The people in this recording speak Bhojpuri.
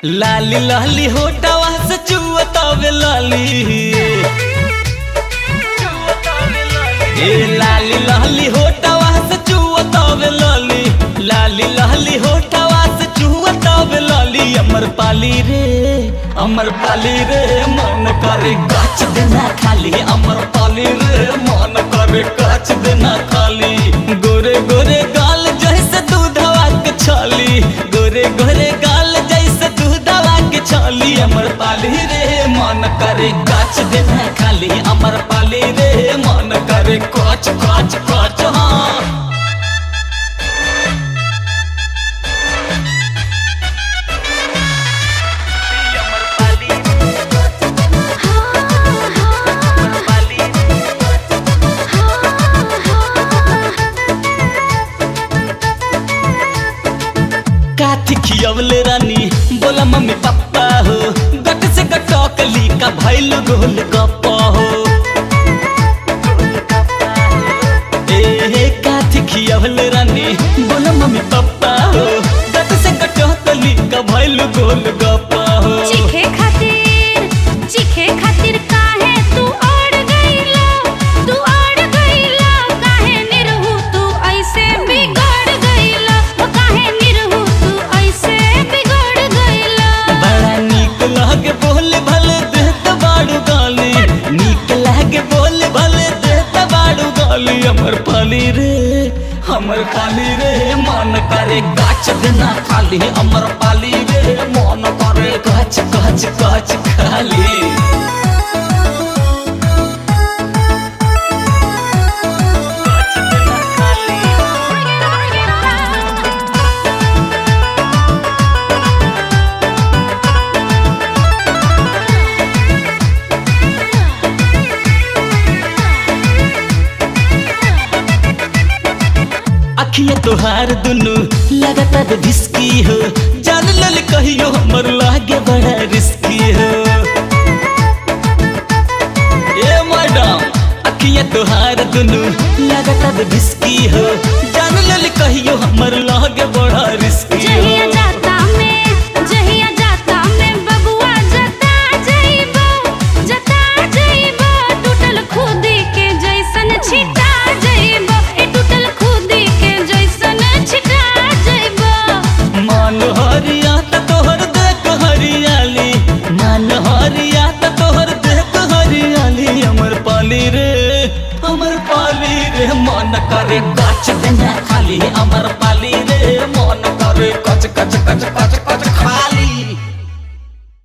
लाली लाली होटवा से चुअतावे लाली। ए लाली लाली होटवा से चुअतावे लाली, लाली लाली होटवा से चुअतावे लाली। अमर पाली रे, अमर पाली रे, मन करे गाछ देना खाली। अमर पाली रे, मन करे गाछ देना खाली। गोरे गोरे गाल जैसे दूधवा के छाली, गोरे गोरे गाल जैसे दूधवा के छाली। अमर पाली रे, मन करे गाछ देना खाली। अमर पाली रे, मन करे काच काच काच। हाँ काथी खियवले रानी, बोला मम्मी पापा हो। गट से गटकली का भैल गोल गप्पा हो। ए हे काथी खियवले रानी, बोला मम्मी पापा हो। गट से गटकली का भैल गोल गप्पा हो। चीखे खातिर, चीखे खातिर काहे तू अड़ गइला, तू अड़ गइला। काहे निरहु तू ऐसे बिगड़ गइला, ओ काहे निरहु तू ऐसे बिगड़ गइला। बड़ा नीक लागे बोले भले देत बाड़ू गाली, नीक लागे बोले भले देत बाड़ू गाली। अमर पाली रे, अमर पाली रे, मन करे गाछ देना खाली। अमर पाली रे, मन करे गाछ गाछ गाछ खाली। अखिया तोहार दुनु लगातार भिस्की हो। जान लल कहियो हमर लागे बड़ा रिस्की हो। ए मैडम, अखिया तोहार दुनु लगातार भिस्की हो। जान लल कहियो हमर लागे बड़ा रिस्की हो। जहिया जाता में, जहिया जाता में बबुआ जता जइबो, जता जइबो। टूटल खुदी के जैसन छिटा जइबो, ए टूटल खुदी के जैसन छिटा जइबो। मन हरिया त तोहर देख हरियाली, मन हरिया त तोहर देख हरियाली। अमर पाली रे, अमर पाली रे, मन करे गाछ देना खाली। अमर पाली रे, मन करे कच कच कच कच।